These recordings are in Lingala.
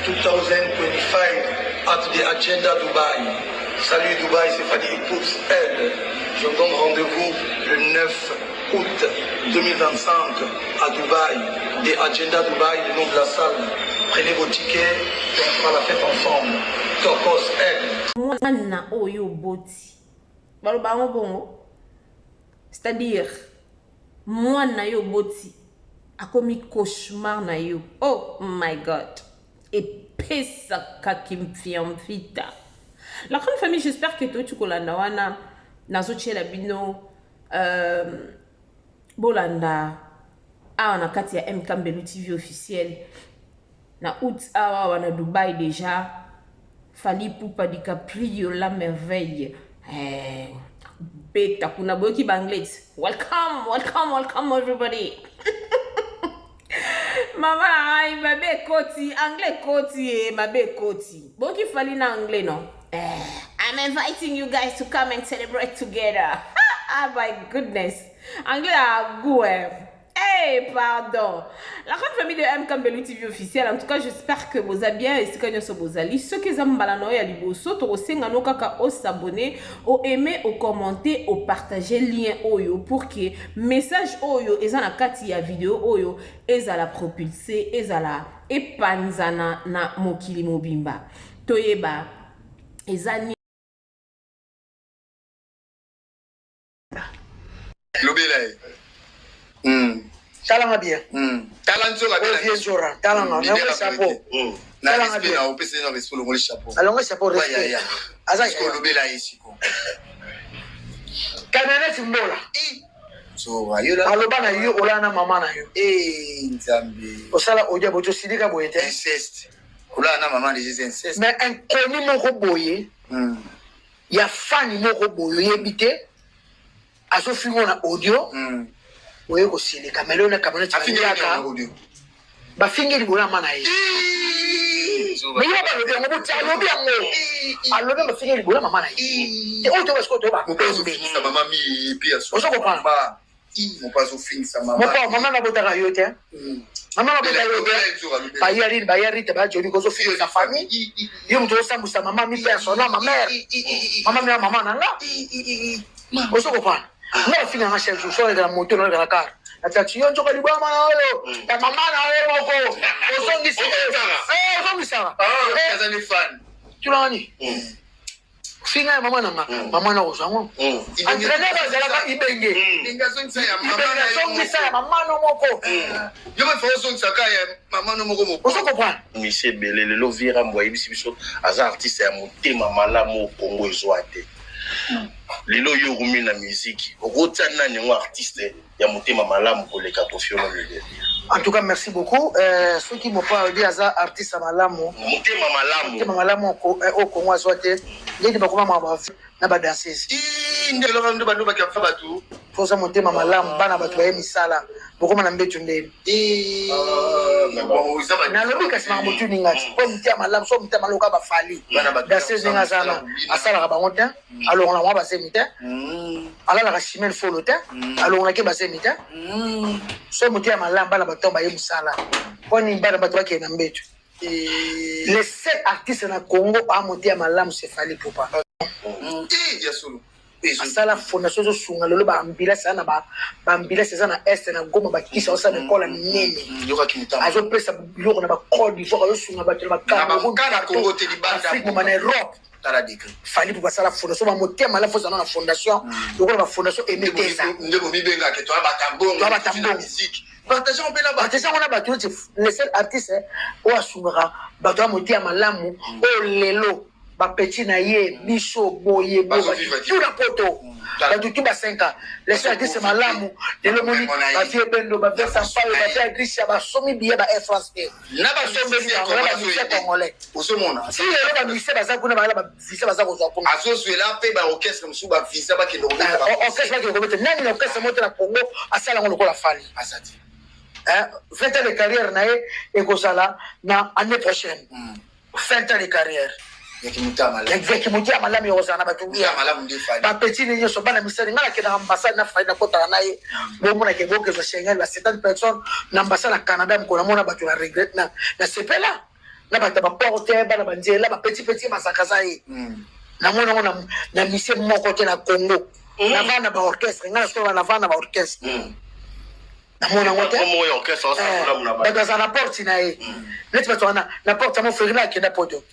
2025 at the Agenda Dubaï. Salut Dubaï, c'est Fally Ipups L. Je vous donne rendez-vous le 9 août 2025 à Dubaï. The Agenda Dubaï, le nom de la salle. Prenez vos tickets et on fera la fête ensemble. Tokos L. Mwana oyo oboti baloba yango bongo, c'est-à-dire mwana yo oboti akomi cauchemar na yo. Oh my God, epesaka kimfiamfita. La grande famille, j'espère que toyoti kolanda wana. Nazotiela bino bolanda awa na kati ya MK Mbelu TV officiel. Na août awa awa na Dubai déjà, Fally Ipupa DiCaprio la merveille, beta kuna. Boyoki baanglais: "Welcome, welcome, welcome everybody." Mama na ngai, mabe ekoti, anglais ekoti, e mabe ekoti. Boyoki Fally na anglais, non? "I'm inviting you guys to come and celebrate together." Ah my goodness, anglais a goût, eh. Hey, pardon. La grande famille de MK Mbelu TV officiel. En tout cas, j'espère que vous allez bien. Esika nyonso bozali. Soki eza mbala na yo ya liboso, tokosenga no kaka os'abonner, oaimer, ocommenter, opartager lien oyo pour que message oyo eza na kati ya video oyo ezala propulsé, ezala epanzana na mokili mobimba. Toyeba eza nini. Lobela ye. Talanga bien. Tala nzoka. Oyo vie nzora, talanga nango chapeau. Na Talanga respect bien. Na opesa ye na respect, olongoli chapeau. Alongo chapeau, Ya, respect. ya. Aza Siko olobela ye siko. Camionnette mbola. Nzoka yo la. Aloba na yo olala na mama na yo. Eh, Nzambe. Osala odia boye, tosilika boye te. Inceste, olala na mama déjà, eza inceste. Mais inconnu moko boye ya fani moko boye oyebi te, azofingo na audio. Oye kosilika, mais lelo na camionnette Afingeli baliaka na audio. Bafingi libolo ya ma na ye. Nzoka. Mais ye balobi yango boti, alobi yango, alobi bafingi libolo ya mama na ye te. Oyo toba sikoyo, toyeba Mopa pembe. azofingisa mama mi epi. Ozo comprendre? Mopa azofingisa mama. Mopa, mama nabotaka yo te. Mama nabota yo te. Baya nini? Baya rite, baya joni, kozofingisa famille. Yo moto osambwisa mama mi persona, ma mère, mama mi ya mama na nga. Ozo comprendre? Nga bafinganga chaque jour. So oleka na moto, noleka na car na taxi, yo nzoka libama na oyo ya mama na yo moko ozongisi. Ozongisaka. Azali fan. Tunanga nini? Finga ya mama na nga, mama na kozwa yango. Entraîneur azalaka Ibenge. Ndenge azongisa ya mama Ibenge na ye. Azongisa ya mama no moko. Yo mpe ozongisaka ya mama no moko mopo. Ozo comprendre? Misi ebele lelo, Virambo ayebisi biso aza artiste ya motema malamu. Kongo ezwa te lelo. Yo okumi na miziki, okotia nani yango artiste ya motema malamu koleka Koffi Olomide? En tout cas, merci beaucoup. Soki mopa alobi aza artiste ya malamu, motema malamu, motema malamu oyo Kongo azwa te, ndenge bakoma maka na badanseuse. Nde eloko nde bandobaki afa bato. Toza motema malamu, bana bato baye misala, bokoma na mbeto ndeni. Nalobi kasi makambo tuninga ti po motema malamu, so motema malamu oka baFally danseuse ndenge aza na asalaka bango te, alongola mwa bazemi te, alalaka chimene folo te, alongolaki bazemi te. So motema malamu, bana bato baye mosala, mpo nini bana bato bakende na mbeto? Le seul artiste na Congo a motema malamu, c'est Fally Ipupa. Ya solo. Asala fondation, ezosunga lelo baambulance eza na baambulance eza na este na Goma, bakisi, azosala ekola minene, azopesa biloko na baCôte d'Ivoire, azosunga bato na baCameroun, moma na Europe. Fally mpo basala fondation, bamotema malamu, fozala na fondation lokola bafondation emeteza. Nde bomibengaka toya batambongo. Toya batambongo. Partage mpe na partage yango na bato neti le seul artiste oyo asungaka bato ya motema malamu, oyo lelo bapeti na ye, biso boye tu na poto, bato tu basenka. Le seul artiste malamu lelo, moni bavie Bendo, bavie Sampayo, bavie Agrisia, basomi biye ba Air France te, basombeli bango na bamusicien congolais. Ozomona. Si lelo bamusicien baza kuna, bala bavisa baza kozwa kuna. Azozwela mpe baorchestre mosusu bavisa, bakende kobeta. Orchestre bakende kobeta. Nani na orchestre moko te na Congo asala yango lokola Fally? Aza te. 20 ans de carrière na ye ekozala na année prochaine, 20 ans de carrière. Yaki motema. Yaki motema malamu ekozala na bato. Malamu nde Fally. Bapeti ne nyonso, bana misali. Ngai nakendaka ambassade na Fally, nakotaka na ye, bomonake bokezwa Schengen, ba 70 personnes na ambassade na Canada. Mokolo namona bato na regret, na sepela. Na bato ya baporte, bana banzela, bapetit petit bazalaka ye. Namoni yango na misie moko te na Congo. Navanda na baorchestre, ngai nasola, navanda na baorchestre, namoni yango te. Moko ya orchestre osala bolamu na bato bato. Azala na porte na ye neti bato wana na porte ya Moferina akenda poto.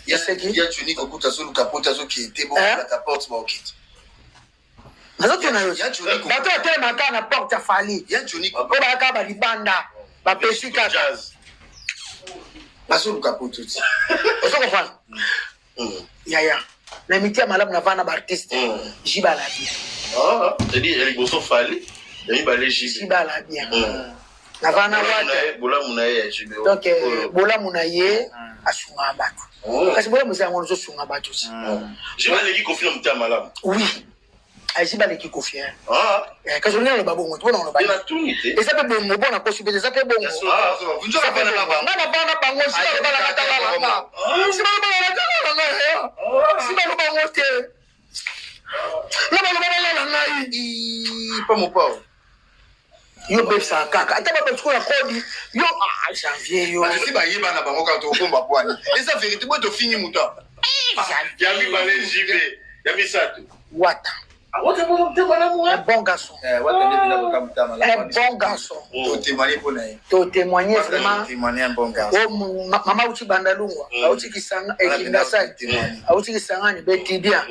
Eseki. Ya Johnny kokuta azoluka poto, azokende te, bokata porte, baokende. Nazotuna yo. Ya Johnny Bato batelemaka na porte ya Fally, Ya Johnny oyo bayaka balibanda, bapesi kaka. Jazz. Bazoluka poto ti. Ozo comprendre, yaya? Na miti ya malamu navanda na baartiste. Jibala bien. Ah, c'est-à-dire ya liboso Fally, ya mibale JB. Jibala bien, navanda wate. Bolamu na ye ya JB. Donc bolamu na ye, asungaka bato, kasi bolamu eza yango ozosunga bato si. JB aleki Koffi na motema malamu? Oui, aji baleki Koffi. Ah. Kasi olingi naloba bongo te, mpona koloba ye natuni te. Eza mpe bongo, mpona kosi mpe eza mpe bongo. Nga na bana bango, si balobalaka talalanga, si balobalaka talalanga, si baloba ngo te, nga baloba balala ngai. Pa mopao. Yo bebisaka kaka ata babetiko na kodi yo. Ah, Janvier, yo. Bato si bayeba na bango kaka, tokomba bwani, eza vérité boye, tofingi moto apa. Ya mibale JB, ya misato? Wata. Awata bona motema malamu. Un bon garçon, un bon garçon. Totémoigne mpo na ye. Totémoigne vraiment. Témoigne, un bon garçon. O mama auti Bandalungwa, auti Kisanga, Kingasani, auti Kisangani, betidia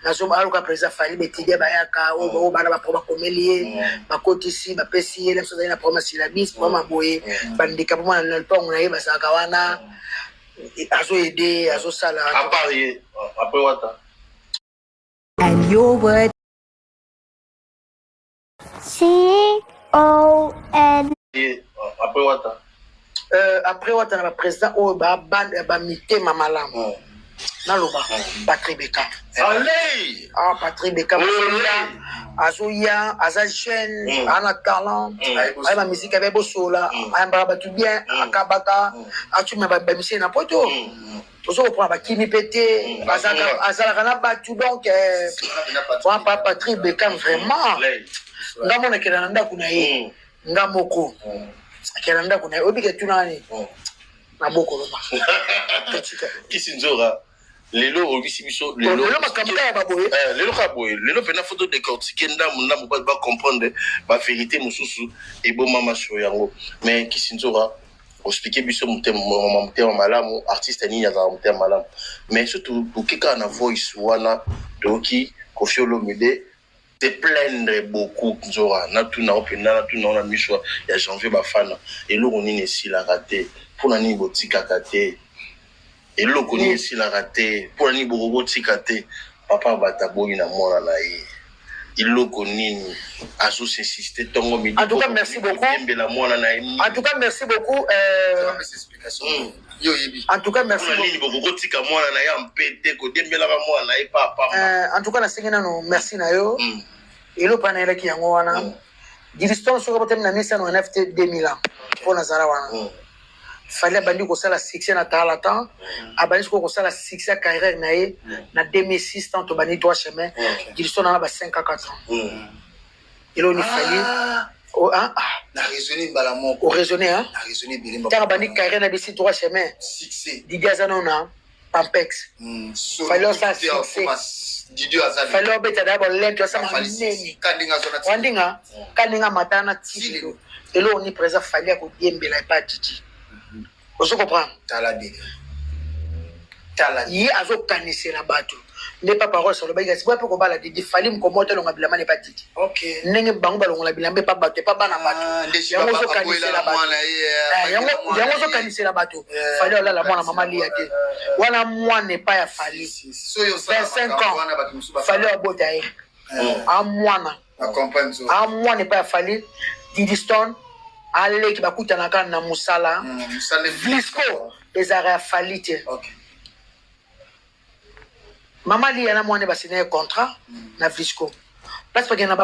nazoma aluka président Fally. Betidia bayaka oyo bana bapro bakomeli ye, bakotisi, bapesi ye. Biso azali na problème ya syllabus, problème ya boye, bandika mpo na lopango na ye, bazalaka wana, azoaider, azosala. À part ye, après Wata? And your word C O N Ye après Wata? Après Wata, na baprésident oyo bamitema malamu, naloba Patrick Beka. Allez. Ah, Patrick Beka azoya, aza jeune, aza na talent, ayeba musique, abe bosola, ayambaka bato bien, akabaka, atuma bamisie na poto. Ozo koprendre, bakimi mpe te, azalaka na bato. Donc wana Patrick Bekam, vraiment, nga mona akenda na ndako na ye, nga moko akenda na ndako na ye, oyebika etuna nani na bokoloba. Kisi Nzora, lelo oyebisi biso. Lelo makambo kaka ya baboye. Lelo kaka boye, lelo mpena faut todécortiquer ndambu ndambu, bato bacomprendre bavérité mosusu ebomama sur yango. Mais Kisi Nzora, oexpliquer biso motema malamu, artiste nini azalaka motema malamu. Mais surtout toke kaka na voice wana, toyoki Koffi Olomide se plaindre beaucoup. Nzora, natuna o mpenza, natuna o na miso ya Janvier Bafana, eloko nini esilaka te? Mpona nini botikaka te? Eloko nini esilaka te? Mpona nini bokokotika te? Papa bato aboyi na mwana na ye, eloko nini azosinsiste ntongo midi? En tout cas, merci beaucoup. Embela mwana na ye. En tout cas, merci beaucoup. Yo oyebi. En tout cas, merci. Mpona nini bokokotika mwana na ye mpe te, kodembelaka mwana na ye papa? En tout cas, nasengi nano merci na yo. Eloko mpa nayelaki yango wana, Diliston, soki botemi na 1999 te, 2000 ans mpo nazala wana. Fally abandi kosala succès na Tarlatan, abandi sikoyo kosala succès ya carrière na ye na 2006, tant tobandi Droit Chemin. Diliston nana ba 5 à 4 ans. Eloni Fally. Oh, ah, ah. Na raisonne mbala moko. Oraisonne, hein? Na raisonne ebele. Ntango abandi carrière na bisi Droit Chemin, succès, Didi aza nano na Pampex. Fally osala succès. Didi aza. Fally obeta daya bolente, osala monene. Ka ndenge azona. Wandinga ka ndenge amata na ti lelo, eloko ni président Fally akodiembela epa Didi, ozo comprendre? Tala ndenge, tala. Ye azokanisela bato nde papa Rose alobaki, kasi boya mpe kobala Didi. Fally mokomo te olonga bilamba na epa Didi, ndenge bango balongola bilamba epa bato, epa bana bato. Yango ozokanisela bato, yango ozokanisela bato. Fally olala mwana mama Lia te, wana mwana epai ya Fally, 25 ans Fally abota ye, amwana, amwana epai ya Fally. Didi Stone aleki, bakutanaka na mosala. Vlisco ezalaka ya Fally te. Mama Lia na mwana basina ye contrat na Vlisco, place bakenda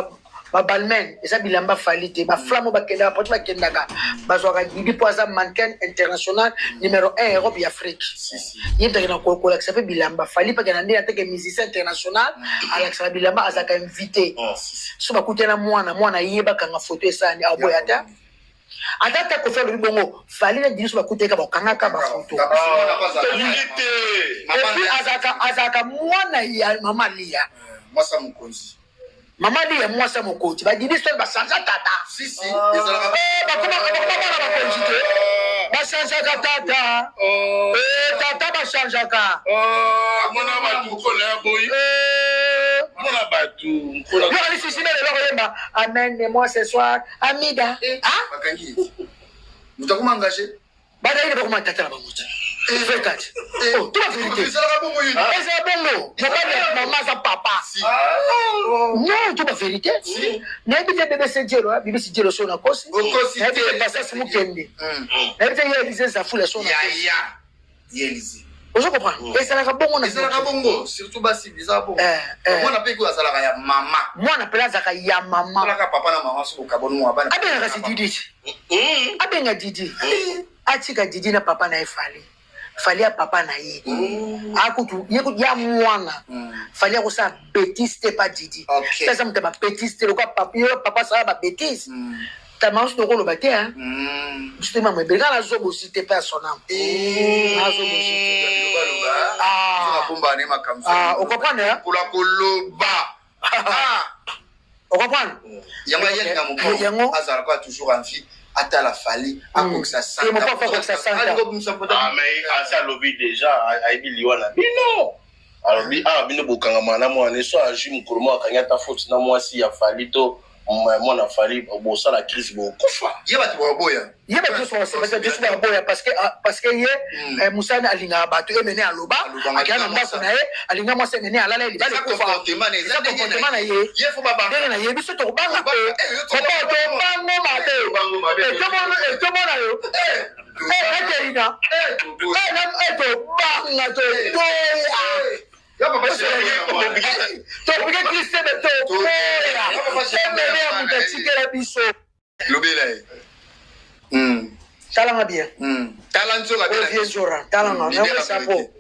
babalmain, eza bilamba Fally te. Baflamme bakendaka poto, bakendaka, bazwaka Didi mpo aza mannequin international numéro 1 Europe ya Afrique. Ye moto akenda kolakisa mpe bilamba. Fally mpe akenda nde ateke musicien international, alakisaka bilamba, azalaka invité. So bakutana mwana, mwana ye, bakanga foto, esani aboya te. Ata ta Kofi alobi bongo, Fally na Didi so bakutaki bakangaka bafoto. Et puis azalaka mwana ya mama Lia. Mwasa mokonzi. Mama Lia mwasa mokonzi. Ba Didi so basanja tata. Si si, ezalaka. Bakoma bana bakonzi te. Bashanjaka tata. Tata bashanjaka. Mona bato kola ya boyi. Mona bato. Yo ali sisi na lelo koyemba. Amen moi ce soir Amida. Ah? Bakangi. Moto akoma engagé. Bazali bakoma tata na bango te. Vrai kati. Oh, tout la vérité. Ezalaka bongo yo. Ezala bongo. Mobali ya mama aza papa. Non, tout la vérité. Nayebi te BBC Dielo, BBC Dielo so na kosi. Okosi Nayebi te te. Basasi Mukende. Nayebi te ye Elise Zafula so na kosi. Yaya. Ye Elise. Ozo comprendre? Ezalaka bongo na Ezalaka bongo, surtout basi ezalaka bongo. Eh. Mwana mpe ko azalaka ya mama. Mwana pela azalaka ya mama. Talaka papa na mama soki okaboni mwa bana. Abengaka si Didi ti. Abenga Didi. Atika Didi na papa na ye Fally. Fally ya papa na ye. Akutu ye kutu ya mwana. Fally akosala bêtise te pa Didi. Ok. Sasa moto ya ba bêtise te lokola papa ye papa asala ba bêtise. Tama osi tokoloba te hein. Biso te mama ebele kaka nazobosi te pe ya son âme. Nazobosi te. Loba Ah. bomba ne makambo. Ah, ocomprendre hein? Kola koloba. Ah. Ocomprendre? Yango ayelinga Yango- mokolo azala kwa toujours en vie atala Fally akokisa Ye moko akokisa santa. Ah, mais asi alobi déjà ayebi liwa na bino. Alobi ah bino bokangama na mwana so azwi mokolo moko akangi ata faute na mwasi ya Fally to mwana Fally bosala crise bokufa. Ye bato baboya. Ye bato nyonso bato nyonso baboya parce que ye mosani alingaka bato emene aloba Alobanga akea na ndako na ye alinga mwasi emene alala ye libala Eza ekufa. comportement na ye, Eza comportement na ye. Ye fo babanga. Ndenge na ye biso tokobanga mpe Eh, yo tokobanga. tobango mabe. Tobango mabe. Etomona yo ekeina tobanga toboya. Ya papa chéri. Topike kristebe toboya emene ya moto atikela biso. Lobela ye. Talanga bien. Tala nzoka Oyo vie Nzora talanga nango chapeau.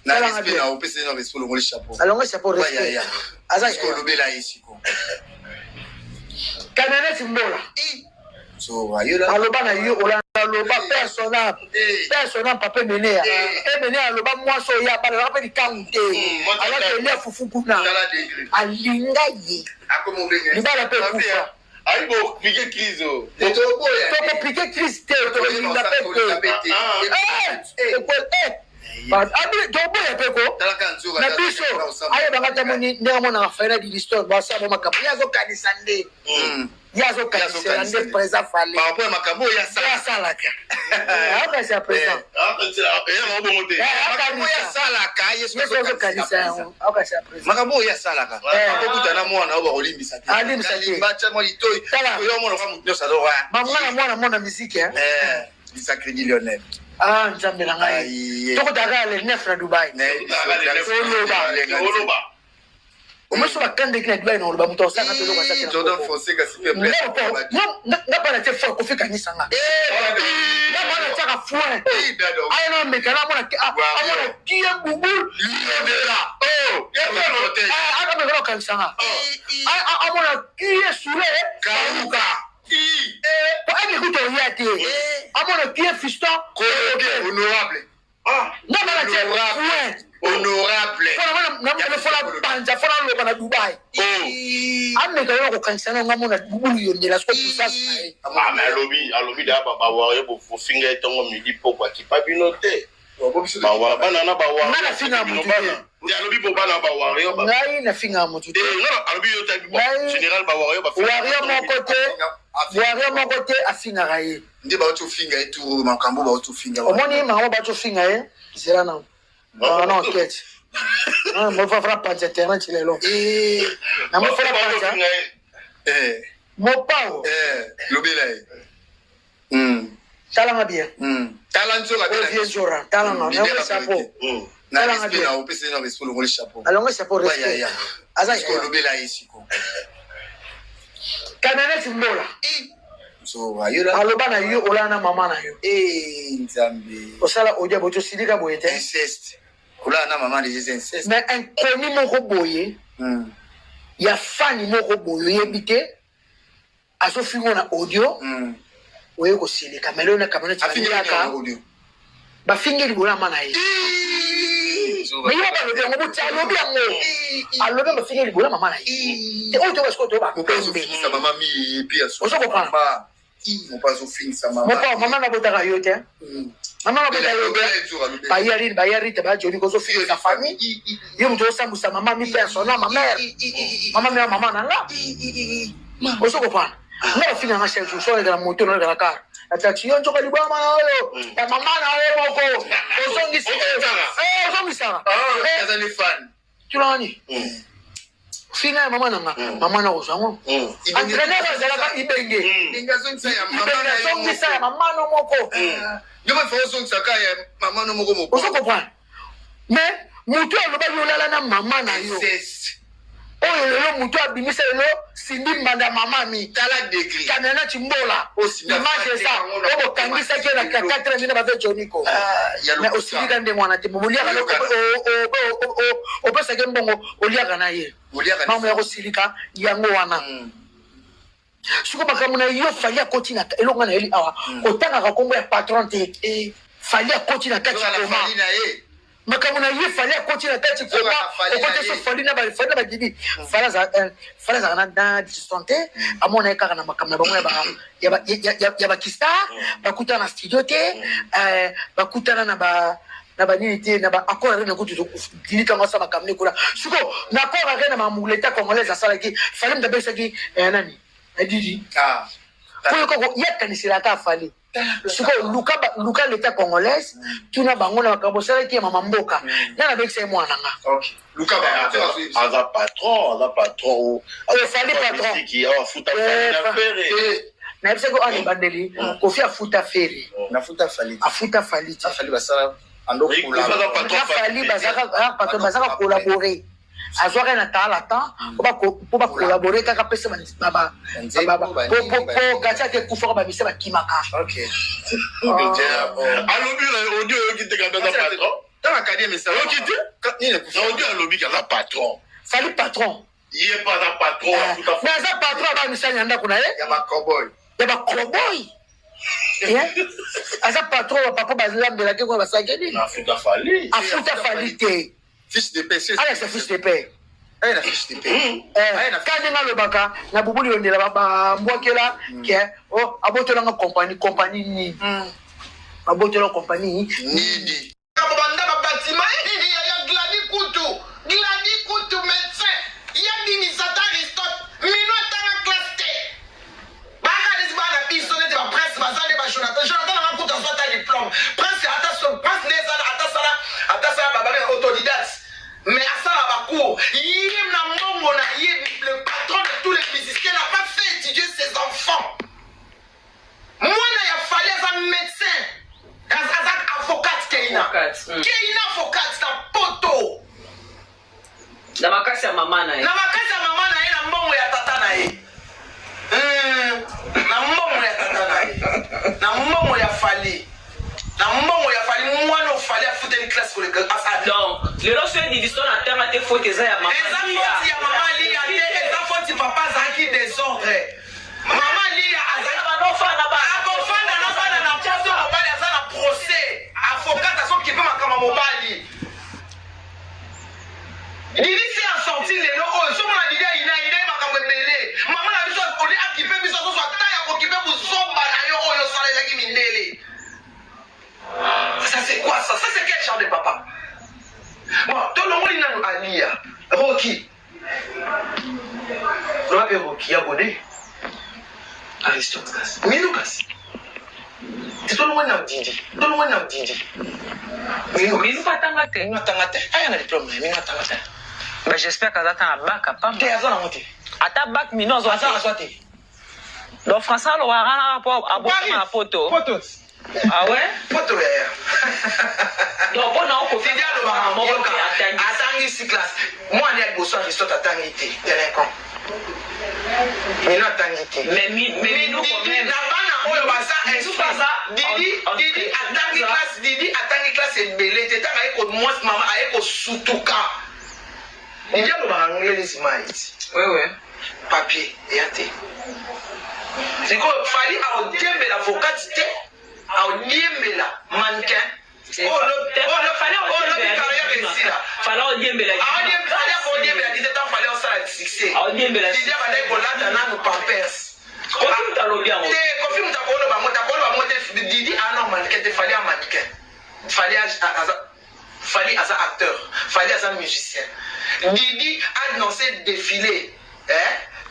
Na Talanga respect bien. na opesa ye na respect olongoli chapeau. Alongo chapeau Ouais, ya, respect ya. aza Siko olobela ye siko. Kananeti mbola. So ayola. Aloba na yo olanda aloba persona persona papa emenea emenea aloba mwasi oyo abala alaka mpe likangu te alaka elia fufu kuna Tala degré. alinga ye Akoma obenga. libala mpe ekufa. Ayi bopike crise o. Toboya. Tokopike crise te tokolinga mpe te. Toboya mpe ko Talaka nzoka. Na biso ayebaka te moni ndenge amonaka Fally di l'histoire basala bo makambo ye azokanisa nde ye azokanisela nde président Fally Par rapport ya makambo oyo ye asalaka. Asalaka aokanisa président. Eya na bongo te. Makambo oyo asalaka ye ye so azokanisa yango aokanisa président. Makambo oyo asalaka akokuta na mwana oyo bakolimbisa te. Alimbisa te. Batya mwa litoi. Tala. Oyo omona kwa motu nyonso azora. Mamwana mwana mwana musique hein. Bisacré Lionel. Ah nzambe na ngai. Aïe. Tokotaka le 9 na Dubai. Oloba. Omoso bakandeki na Dubai na oloba moto osaka mpe eloko asaki na Jordan koko. Fonseca s'il te plaît. Nga bana tie foin Kofi kanisanga nga bana tiaka foin aya na meka na amona amona kie bubu akameka na okanisanga amona kie sule kauka po eke kuta oya te amona kie fiston. Honorable. Nga bana tie foin. Honorable. Fona fola banza fola loba na Dubai ameka yo kokanisa na nga mona bubulu yondela siko puissance na ye. Ah, mais alobi da bawario bofinga ye ntongo midi poko akipa bino te bawa bana na bawario. Nga nafinga motu te. Alobi bo bana bawario. Ngai nafingaka motu te. Alobi yo tabi Ngai- général bawario. Wario moko te, wario moko te afingaka ye. Nde bauti ofinga ye tour makambo bauti ofinga. Omoni makambo bati ofinga ye zela na na enquête mofafala panza terrain ti lelo na mofala panza mopao. Lobela ye. Talanga bien. Tala nzoka. Oyo vie Nzora talanga nango chapeau. Na Talanga respect bien. na opesa ye na respect olongoli chapeau. Alongo chapeau Ouais, ya, respect ya. aza Siko olobela ye siko. Kananeti mbola So ayola. Aloba na yo olala na mama na yo. Nzambe. Osala odia boye tosilika boye te. Inceste olala na mama déjà eza inceste. Mais inconnu moko boye ya fani moko boye oyebi te azofingo na audio. Oye kosilika mais lelo na camionnette baliaka bafingi likolo ya ma na ye. Mais yo balobi yango boti alobi yango alobi yango bafingi likolo ya mama na ye te oyo toyoka sikoyo toyoba pembe ozo comprendre moko mama nabotaka yo te mama nabota yo te bayari bayari te bajoli kozofingisa famille yo moto osambwisa mama mi persona ma mère mama mère mama na nga ozo comprendre nga bafinga nga chaque jour so oleka na moto noleka na car na taxi yo nzoka libama na oyo ya mama na yo moko ozongisi ozongisaka tunani finga ya mama na nga mama na kozwa yango entraîneur azalaka ibenge ibenge azongisa ya mama no moko ozo comprendre mais motu alobaki olala na mama na yo oyo lelo motu abimisa lelo Cindy Mbanda mama mi tala degré Kamena Chimbola image eza oyo bokangisaki ye na 4 mina bave Joniko mais osilika ndenge wana te oliaka opesaki mbongo oliaka na ye makambo ya kosilika yango wana siko makambo na yo Fally akoti na eloko nga nayeli awa kotangaka nkombo ya patron te Fally akoti na kati koma makambo na ye Fally akoti na kati koma okoti so Fally na Fally na badidi Fally azalaka na disson te amona ye kaka na makambo na bango ya bakistar bakutana na studio te bakutana na ba na banini te na ba accord arena kutu dili ntango asala makambo ne kuna siko na accord arena makambo leta congolaise asalaki Fally moto abekisaki nani Didi po yo kaka ye akaniselaka Fally sikoyo luka luka leta congolaise tuna bango na makambo osalaki ya mama mboka nga nabekisa ye mwana nga aza patron aza patron Fally patron nayebisaki oyo ebandeli Koffi afuta Ferre afuta Fally te Fally bazaka bazaka collaborer azwaka na taala temps po bacollaborer kaka pesa po gati ake ekufaka bamise bakimaka. Alobi na audio oyoki te kaka aza patron oyoki te na audio alobi aza patron. Fally patron. Ye mpe aza patron. Mais aza patron aba misali na ndako na ye ya bacowboy. Ya bacowboy aza patron bapapa balambelaki kuna basalaki nini. Afuta Fally. Afuta Fally te. Fiche de paie. Alakisa fiche de paie. Aye na fiche de paie. Ka ndenge alobaka na bubuli yondela bambwakela ke abotolanga compagnie compagnie nini abotola compagnie nini banda babatima ya Gladi kutu Gladi kutu médecin ya bimisa ata Aristote mino atanga classe te bakanisi bana biso neti baprince baza nde bajonathan Jonathan nanga kutu azwa ata diplôme prince ata prince nde ezala atasala atasala bababenga autodidacte mais asala bacours ye na mbongo na ye. Le patron de tous les musiciens n'a pas fait étudier ses enfants. Mwana ya Fally aza médecin aza avocate Keina Keina avocate na poto. Na makasi ya mama na ye. Na makasi ya mama na ye na mbongo ya tata na ye na mbongo ya tata na ye na mbongo ya Fally na mbongo ya Fally mwana oFally afuteli classe koleka. Donc lelo so Didistone atanga te faute eza ya mama. Eza faute ya mama Lia te eza faute papa azalaki désordre mama Lia akofanda na bana na poto mobali aza na procès avocate azokipe makambo mobali. Didi se asorti lelo oyo somona Didi ayina ayina ye makambo ebele mama na biso oli akipe biso azozwa ta ya kokipe buzomba na yo oyo osalelaki mindele. Ça c'est quoi ça? Ça c'est quel genre de papa? Bon, tolongoli nanu Alia Roki loba mpe Roki ya bode Aristote kasi minu kasi te tolongoli nanu Didi tolongoli nanu Didi. Minu atanga te. Minu atanga te aya na diplôme na ye minu atanga te. Mais j'espère qu'aza ata na bac apamba. Te aza nango te. Ata bac minu azwa. Aza azwa te. Donc français alobaka kaka po abotama na poto. Poto. Ah ouais. Poto yaya. Donc mpo na okofi Didi alobaka moko yoka te atangi. Atangisi classe mwana ya liboso Aristote atangi te délinquant mino atangi te. Mais minu quand même. Na bana oyo baza baza Didi Didi atangi classe Didi atangi classe ebele te ntango aye ko mwasi mama aye kosutuka Didi alobaka anglais nsima eti Oui. Papier eya te. Sikoyo Fally akodiembela avocate te, akodiembela mannequin. Olobi carrière esila. Fally akodiembela. Fally akodiembela dite tant Fally osala succès. Akodiembela. Dite abandaki kolata nanu pampers. Koffi moto alobi yango. Te, Koffi moto akoloba yango te, akoloba yango te. Didi ana mannequin te, Fally a mannequin. Fally aza Fally aza acteur, Fally aza musicien. Didi annonce défilé eh,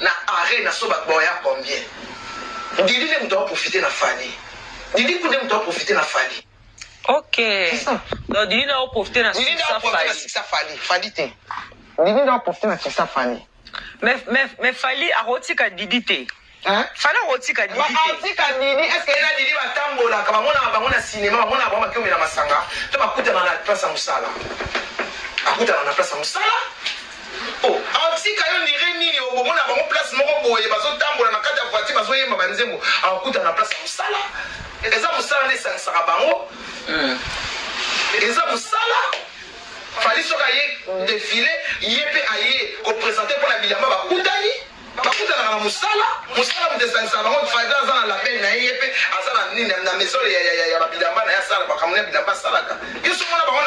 na arrêt na so bato baoya combien? Didi nde moto aprofite na Fally. Didi kunde moto aprofite na Fally. Ok. Donc Didi nde aprofite na Didi nde succès aprofite na Fally. succès Fally, Fally te. Didi nde aprofite na succès Fally. Mais Fally akotika Didi te. Hein? Fally akotika Didi te. Atika Didi, est-ce que ye na Didi batambolaka, bamonaka bango na cinéma, bamonaka bango bakiomela masanga, to bakutana na place ya mosala? Bakutana na place ya mosala? Oh, atika yo ndire nini? Obomona bango place moko boye, bazotambola na kati ya voiture, bazoyemba banzembo, akutana na place ya mosala. Eza mosala nde esangisaka bango. Eza mosala. Fally soki aye défilé, ye mpe aye kopresente mpona bilamba, bakutani. Bakutanaka na mosala, mosala moto esangisaka bango. Fally aza na label na ye, ye mpe aza na nini, na maison ya babilamba na ye, asala makambo na bilamba asalaka. Yo so mona bango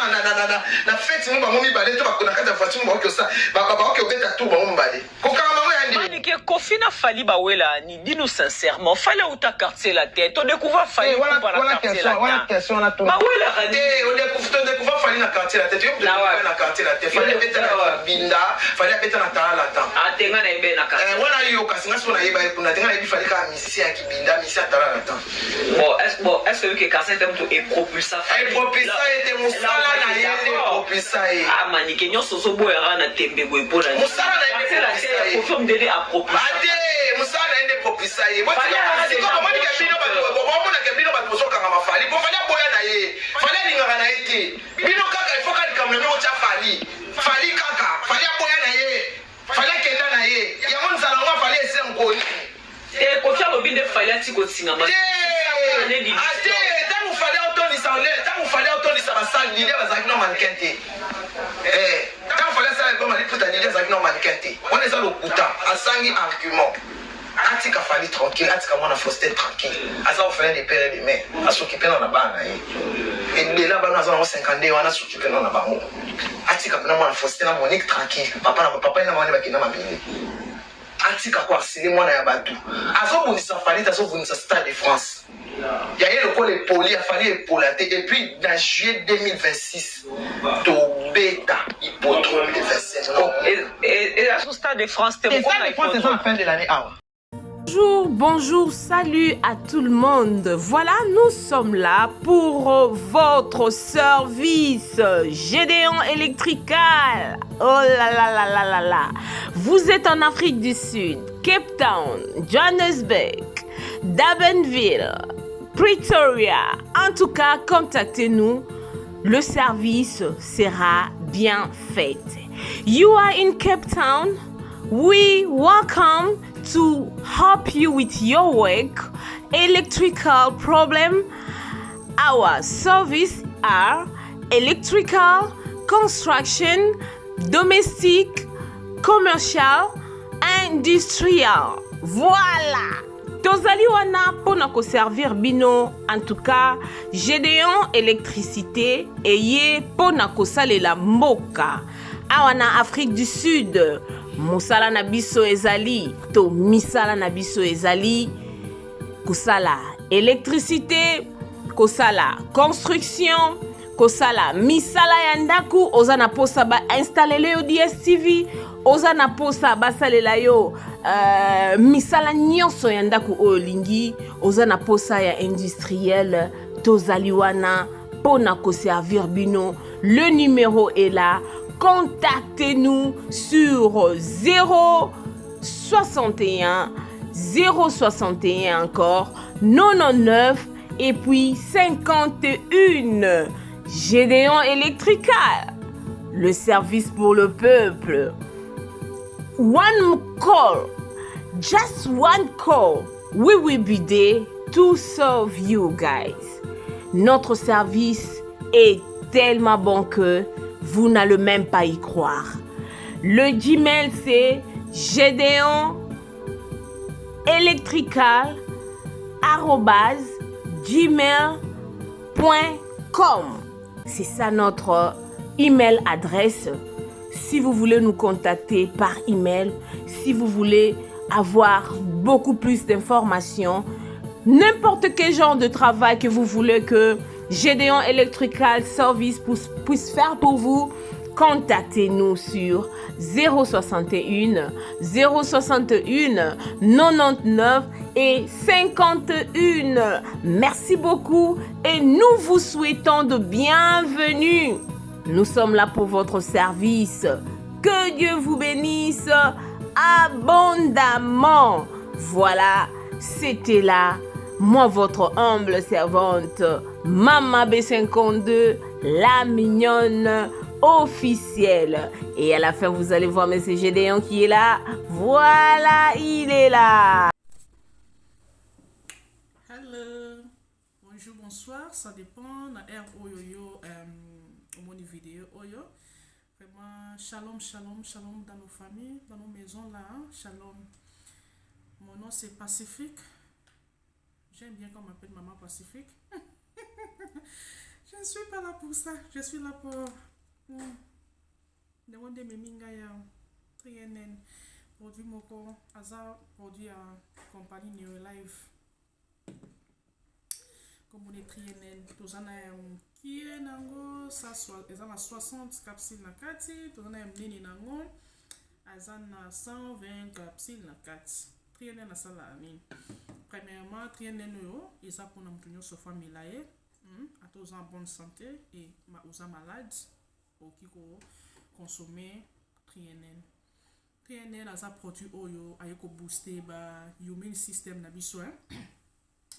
na fête mo bango mibale, to na kati ya voiture mo bakoki obeta tour bango mibale, kokanga bango ya ndenge. Manike, Koffi na Fally bawela ni, dis-nous sincèrement, Fally auta Quartier Latin, to découvert Fally kupa na Quartier Latin. Bawela Te, odécouvert Fally na Quartier Latin? Yo moto na Quartier Latin, Fally abeta na Binda, Fally abeta na Tala Latin. Atenga na ebe na quartier. Wana yo kasi nga so nayeba ye kuna te. Nga nayebi Fally kaka musicien ya Kibinda, musicien ya Tala Latin. Bon, est-ce que quartier te moto epropulsa? Epropulsa ye te, mosala na ye nde epropulsa ye. Ah, Manike, nyonso ozoboyaka na tembe boye mpona Mosala na ye nde Quartier Latin, Koffi Omdede apropulsa. Ate, mosala na ye nde propulsa ye. Fally aza déjà Bomonike bino bato, bomonake bino bato bozokangama Fally po Fally aboya na ye, Fally alingaka na ye te. Bino kaka ifo ka likambo na bino otya Fally, Fally kaka. Fally aboya na ye, Fally akenda na ye, yango nzala ngo Fally ese nkoni. Te, Koffi alobi nde Fally ati kotingama. Te, ate, ntango Fally aotondisa, ntango Fally aotondisa basale, Didi bazalaki na mannequin te. Ntango Fally asala album aliputa, Didi azalaki na mannequin te. Wana eza lokuta, azangi argument. Atika Fally tranquille, atika mwana Faustin tranquille. Aza orphelin de père et de mère, asokipe na bana na ye ebele. Bana aza nango 52 wana, asokipe na bango. Atika mpena mwana Faustin na Monique tranquille. Papa na papa ye na mama bakenda mabele. Atika koharceler mwana ya bato. Azobundisa Fally te, azobundisa Stade de France ya ye lokola epoli ya Fally epola te. Et puis na juillet 2026 tobeta hippodrome de 27. Eza so Stade de France te? Stade de France eza na fin de l'année awa. Bonjour, bonjour, salut à tout le monde. Voilà, nous sommes là pour votre service Gédéon Electrical. Oh là là là là là là. Vous êtes en Afrique du Sud, Cape Town, Johannesburg, Durbanville, Pretoria. En tout cas, contactez-nous. Le service sera bien fait. You are in Cape Town. We welcome to help you with your work, electrical problem. Our service are electrical, construction, domestic, commercial, industrial. Voilà. Tozali wana mpona koservir bino. En tout cas, Gédéon Électricité eye mpona kosalela mboka. Awa na Afrique du Sud, mosala na biso ezali to misala na biso ezali kosala électricité, kosala construction, kosala misala ya ndako. Oza na posa bainstallele yo DStv, oza na posa basalela yo misala nyonso ya ndako oyo olingi, oza na posa ya industriel, tozali wana mpo na koservir bino. Le numéro est là, contactez-nous sur 0 61 061 encore 99 et puis 51. Gédéon Electrical, le service pour le peuple. One call, just one call, we will be there to serve you guys. Notre service est tellement bon que vous n'allez même pas y croire. Le Gmail, c'est Gédéon electrical@gmail.com. C'est ça notre email adresse. Si vous voulez nous contacter par email, si vous voulez avoir beaucoup plus d'informations, n'importe quel genre de travail que vous voulez que Gédéon Electrical Service puisse faire pour vous, contactez-nous sur 061 061 99 et 51. Merci beaucoup et nous vous souhaitons de bienvenue. Nous sommes là pour votre service. Que Dieu vous bénisse abondamment. Voilà, c'était là, moi votre humble servante, Mama B52, la mignonne officielle. Et à la fin, vous allez voir M. Gédéon qui est là. Voilà, il est là. Hello, bonjour, bonsoir, ça dépend. Na heure oyo yo omoni vidéo oyo. Vraiment, shalom, shalom, shalom dans nos familles, dans nos maisons là. Hein? Shalom. Mon nom c'est Pacifique. J'aime bien qu'on m'appelle Maman Pacifique. Je ne suis pas là pour ça. Je suis là pour. Ndenge nde ememi ngai ya 3NN produit moko aza produit ya compagnie Neolife komona 3NN toza na ya mokie nango eza na 60 capsule na kati, toza na ya monene nango aza na 120 capsule na kati. 3NN asalaka nini? Premièrement, 3NN oyo eza mpona moto nyonso faut amela ye, Ata oza en bonne santé et oza malade, okoki koconsommer 3NN. 3NN aza produit oyo aye kobooster ba immune system na biso, hein?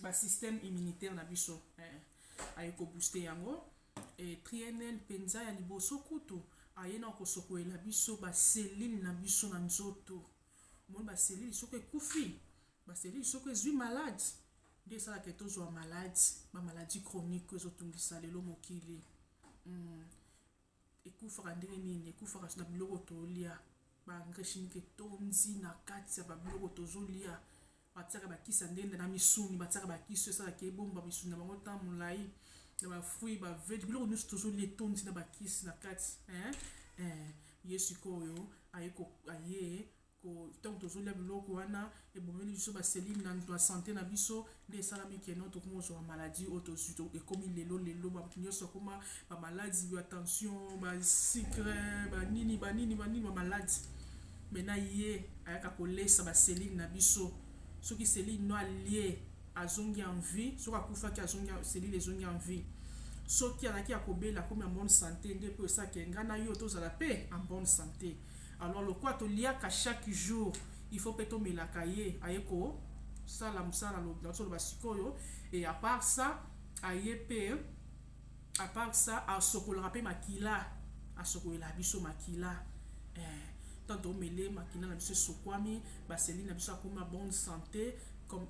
Basystème immunitaire na biso, eh. Aye kobooster yango. E 3NN mpenza ya liboso kutu aye na kosokolela biso bacellules na biso na nzoto. Omoni, bacellules soki ekufi, bacellules soki ezwi malade, nde esalaka tozwa maladi, bamaladie chronique ezotungisa lelo mokili. Ekufaka ndenge nini? Ekufaka na biloko tolia. Baengrais chimique etondi na kati ya babiloko tozolia. Batiaka bakisi ya ndenge na misuni, batiaka bakisi oyo esalaka ebomba misuni na bango ntango molai, na bafruit, bavege, biloko nyonso tozolia etondi na bakisi na kati, hein? Eh, ye sikoyo aye ntango tozolia biloko wana, ebomeli biso bacellules na santé na biso. Nde esalami keno tokoma kozwa maladie oyo tozwi, ekomi lelo lelo bato nyonso akoma bamaladie ya tension, basucre, banini banini banini, bamaladie. Maintenant ye ayaka kolesa bacellules na biso. Soki cellule no alie, azongi en vie. Soki akufaki, azongi, cellule ezongi en vie. Soki azalaki ya kobela, akomi en bonne santé. Nde mpo esalaka ngai na yo tozala mpe en bonne santé. Alors lokola toliaka chaque jour, il faut mpe tomelaka ye. Aye kosala mosala nazoloba sikoyo. Et à part ça, aye mpe, à part ça, asokolaka mpe makila, asokolela biso makila, eh, tant tomele, makila na biso esokwami, bacellules na biso akoma bonne santé. Comme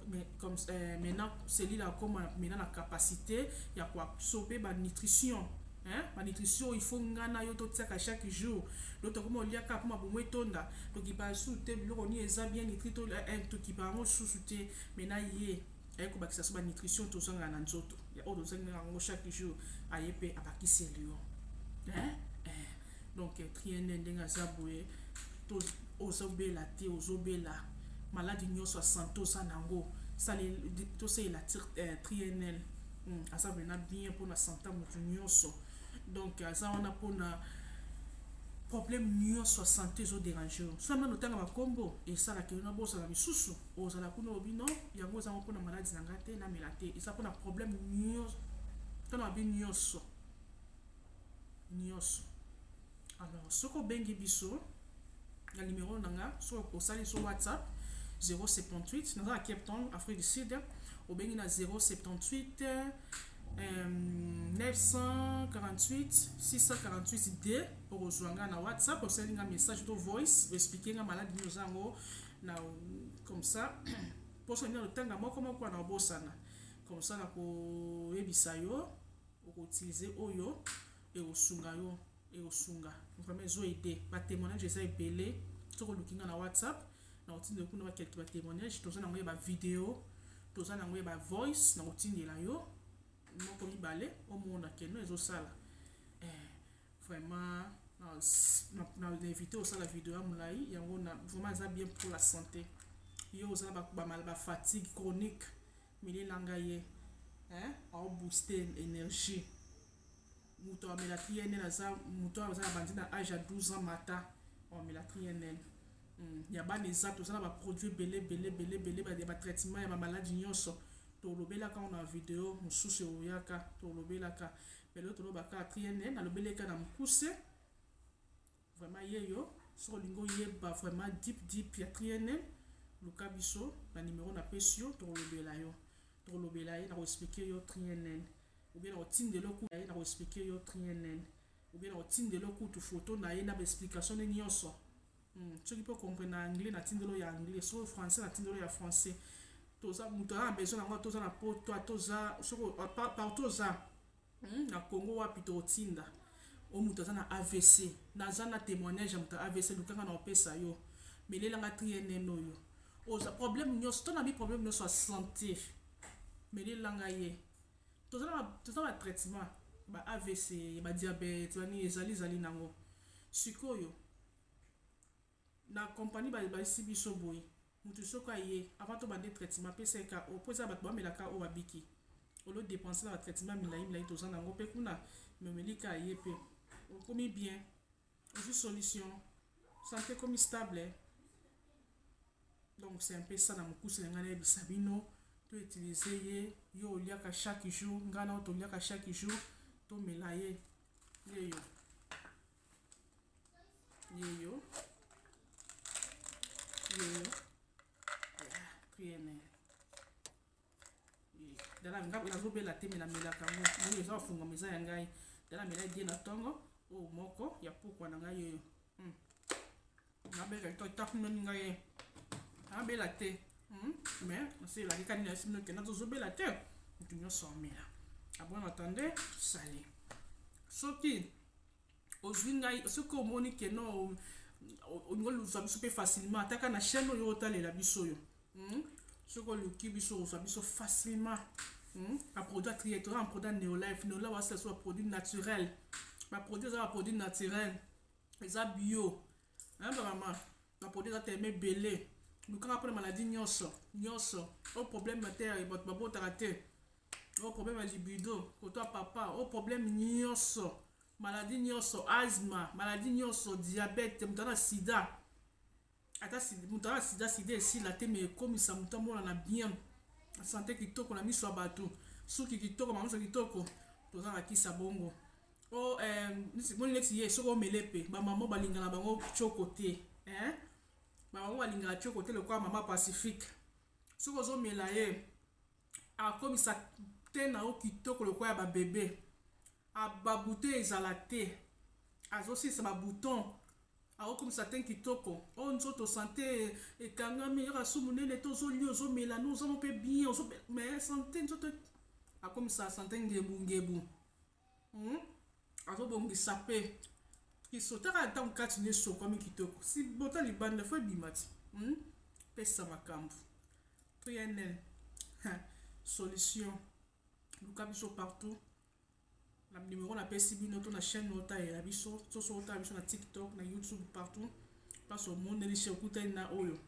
maintenant cellule akoma maintenant na capacité ya koabsorber banutrition, hein? Banutrition il faut nga na yo totiaka chaque jour. Donc tokoma oliaka mpo mabumu etonda, tokipa su te biloko nini eza bien nutri to, tokipa yango susu te. Maintenant ye aye kobakisa so banutrition tozangaka na nzoto oyo tozangaka yango chaque jour, aye mpe abakiseli yo, hein? Eh. Donc 3NN ndenge aza boye, ozobela te, ozobela maladi nyonso ya santé oza nango, tosalela 3NN. Aza vraiment bien mpona santé ya motu nyonso. Donc aza wana mpona problème nyonso ya santé ezodéranger yo. So nano otanga bakombo esalaka yo nabosana misusu, ozala kuna obi non, yango ezango mpona maladi na ngai te, namela te. Eza mpona problème nyonso, tona babi nyonso nyonso. Alors soki obengi biso na numéro na nga, soki osali so WhatsApp 078, naza na Cape Town, Afrique du Sud, obengi na 078 948 648 d, okozwa nga na WhatsApp. Osali nga message to voice, oexpliquer nga maladi nini oza yango na comme ça mposo nini otanga moko moko wana obosana, comme ça na koyebisa yo okoutiliser oyo ekosunga yo, ekosunga vraiment, ezoaider. Batémoignage eza ebele. Soki oluki nga na WhatsApp. Nakotindela kuna ba quelques ba témoignages, toza nango ya ba video, toza nango ya ba voice, nakotindela yo moko mibale omona keno ezosala. Eh, vraiment na invité osala video ya molai yango na vraiment eza bien pour la santé. Yo oza na ba, ba, ba fatigue chronique, melelanga ye, hein, aobooster énergie. Moto amela triennal aza moto aza na bandi na age ya 12 ans mata amela triennal. Ya bana eza, toza na baproduit ebele ebele ebele ebele ya batraitement ya bamaladi nyonso. Tolobelaka ngo na video mosusu eoyaka, tolobelaka lelo, tolobaka triennal, nalobeleka na mokuse. Vraiment ye yo, soki olingi oyeba vraiment deep deep ya triennal, luka biso na numero napesi yo, tokolobela yo, tokolobela ye, nakoexpliquer yo triennal ou bien nakotindela ye, nakoexpliquer yo triennal ou bien nakotindela kutu photo na ye na baexplication nde nyonso. Soki mpe comprendre na anglais, natindelo ya anglais, soki français, natindelo ya français. Toza moto aza na besoin nango, toza na poto, toza soki partout oza na Congo wapi, tokotinda. O moto aza na AVC, naza na témoignage ya moto ya AVC, lukanga na opesa yo. Melelanga triennal oyo, oza problème nyonso to na bi problème nyonso ya santé, melelanga ye. Toza na batraitement ba AVC, badiabète, bani ezali ezali nango. Sikoyo na compagnie bayisi biso boye: motu soki aye, avant tobande traitement, apesa ye ka oyo, mpo eza bato bamelaka oyo babiki olo dépense na batraitement milai milai. Toza nango mpe kuna, memelika ye mpe okomi bien, ozwi solution, santé ekomi stable. Donc c'est un peu ça na mokuse na ngai nayebisa bino. To utiliser ye, yo oliaka chaque jour, ngai na oyo toliaka chaque jour, tomela ye. Ye yo, ye yo, ye yo triennal. Dala nga nazobela te, me namelaka yango ndenge eza bafungama, eza ya ngai. Dala mela die na ntongo oyo, moko ya pokwa na ngai oyo nabela tafunoni ngai ye nabela te, mais naselaki kani na bino kenda tozobela te. Moto nyonso amela. À bon entendeur, salut. Soki ozwi ngai, soki omoni keno olingi ozwa biso mpe facilement, ataka na chaîne oyo otalela biso oyo, Soki oluki biso, ozwa biso facilement. Baproduit atrie, toza na produit Neolife. Neolife basala so baproduit naturel, baproduit eza baproduit naturel, eza bio. Bamama, baproduit eza telema ebele. Lukanga mpona maladi nyonso nyonso oyo, problème te bato babotaka te, oyo problème ya libido koto ya papa, oyo problème nyonso, maladi nyonso, asthme, maladi nyonso, diabète, moto aza na sida, ata moto aza na sida, sida esila te, me ekomisa moto amonana bien, santé kitoko na miso ya bato, suki kitoko, mamiso kitoko. Toza na kisa bongo o moni neti ye. Soki omele mpe, bamama balingana bango tioko te, bamama balingaka tioko te lokola mama Pacifique. Soki ozomela ye, akomisa te na yo kitoko lokola ya babebe, babouton ezala te, azosilisa babouton, akokomisa te kitoko. Oyo nzoto santé ekangami, yoka su monene te, ozolia, ozomela no, ozamo mpe bien, mais santé nzoto akomisa santé ngebu ngebu, Azobongisa mpe kisotaka ntango kati nde esokwami kitoko, si bota libanda fo ebima ti, Pesa makambo triennal solution. Luka biso partout na numéro napesi bino, to na chaîne otalela biso, to so otala biso na TikTok, na YouTube, partout place omoneli che okutani na oyo.